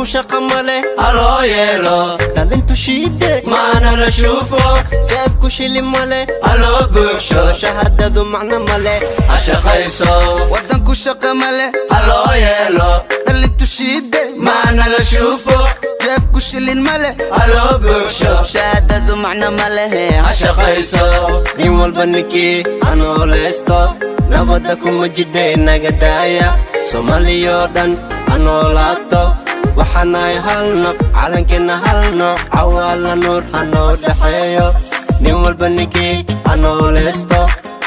Waddanku shaqa male, Haloo yeelo. Dhalintu shiide, Maana la shuufo. Jeebku shili male, Haloo buuxsho. Shahaadadu macno male, Ha shaqayso. Waddanku shaqa male, Haloo yeelo. Dhalintu shiide, Maana la shuufo. Jeebku shilin male, Haloo buuxsho. Shahaadadu macno ma lehe, Ha shaqayso. Nin walba ninkii hanoolaysto, nabadda kuma jidhay naga daaya. Soomaaliyoo dhan ha noolaato. Waxaanahay hal naf, calankeenna hal nooc, Cawaala Nuur ha noo dhexeeyo. Nin walba ninkii ha noolaysto,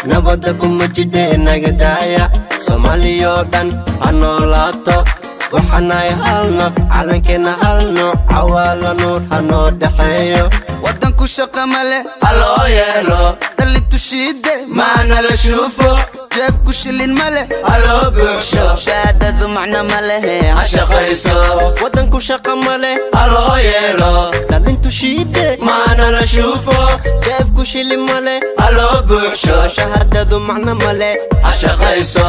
nabadda kuma jidhay naga daaya. Soomaaliyoo dhan ha noolaato. Waxaanahay hal naf, calankeenna hal nooc, Cawaala Nuur ha noo dhexeeyo. Waddanku shaqa male, Haloo yeelo. Dhalintu shiide, Maana la shuufo. Jeebku shilin male, Haloo buuxsho. Shahaadadu macno ma lehe, Ha shaqayso. Waddanku shaqa male, Haloo yeelo. Dhalintu shiide, Maana la shuufo. Jeebku shili male, Haloo buuxsho. Shahaadadu macno male, Ha shaqayso.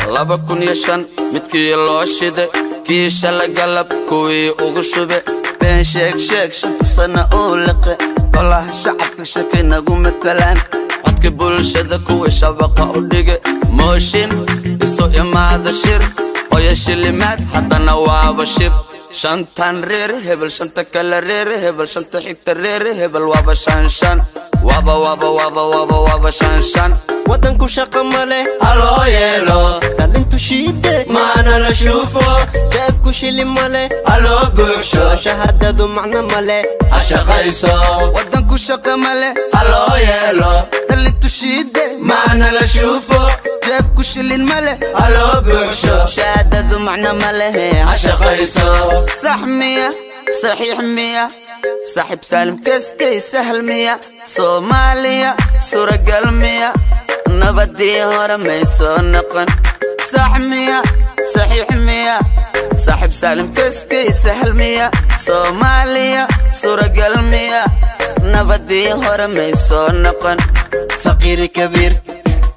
2005 midkii loo shide, kii shala galab kuwii ugu shube, been sheeg sheeg, 5-ta sana uu liqe. Golaha shacabka shakay nagu matalaan, codka bulshada kuwii shabaqa u dhige, mooshin isu imaada, shir qoya shilimaad, haddana waaba shib. Shantan reer hebel, shanta kale reer hebel, shanta xigta reer hebel, waaba shan shan, waaba waaba waaba waaba waaba shan shan. Waddanku shaqa male, Haloo yeelo. Dhalintu shiide, Maana la shuufo. Jeebku shili male, Haloo buuxsho. Shahaadadu macno male, Ha shaqayso. Waddanku shaqa male, Haloo yeelo. Dhalintu shiide, Maana la shuufo. Jeebku shilin male, Haloo buuxsho. Shahaadadu macno ma lehe, Ha shaqayso. Sax miya, saxiix miya, saaxiib Saalim Keskey, sahal miya? Soomaaliya suuragal miya? Nabadii hore may soo noqon. Sax miya, saxiix miya, saaxiib Saalim Keskey, sahal miya? Soomaaliya suuragal miya? Nabadii hore may soo noqon. Saqiiri kabiir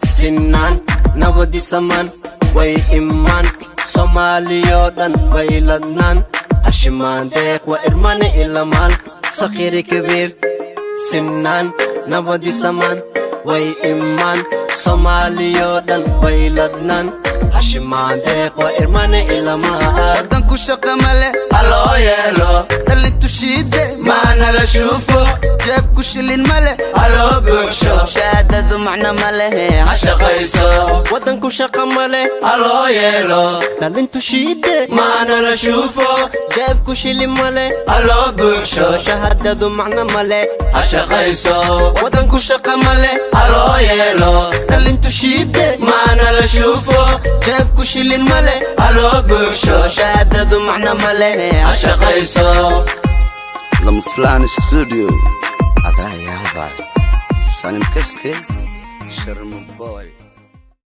sinaan, nabadi samaan way imaan, Soomaaliyoo dhan way ladnaan, Hashimaan deeq waa irmane ilamaan. Saqiiri kabiir sinaan, nabadi samaan way imaan, Soomaaliyoo dhan way ladnaan, Hashimaan deeq waa irmane ilamaan. Waddanku shaqa male, Haloo yeelo. Dhalintu shiide, Maana la shuufo. Jeebku shilin male, Haloo buuxsho. Shahaadadu macno ma lehe, Ha shaqayso. Waddanku shaqa male, Haloo yeelo. Dhalintu shiide, Maana la shuufo. Jeebku shili male, Haloo buuxsho. Shahaadadu macno male, Ha shaqayso. Waddanku shaqa male, Haloo yeelo. Dhalintu shiide, Maana la shuufo. Jeebku shilin male, Haloo buuxsho. Shahaadadu macno ma lehe, Ha shaqayso. Lama Filaan Studio, adaa yaabay, Salim Kaske, Sharma Boy.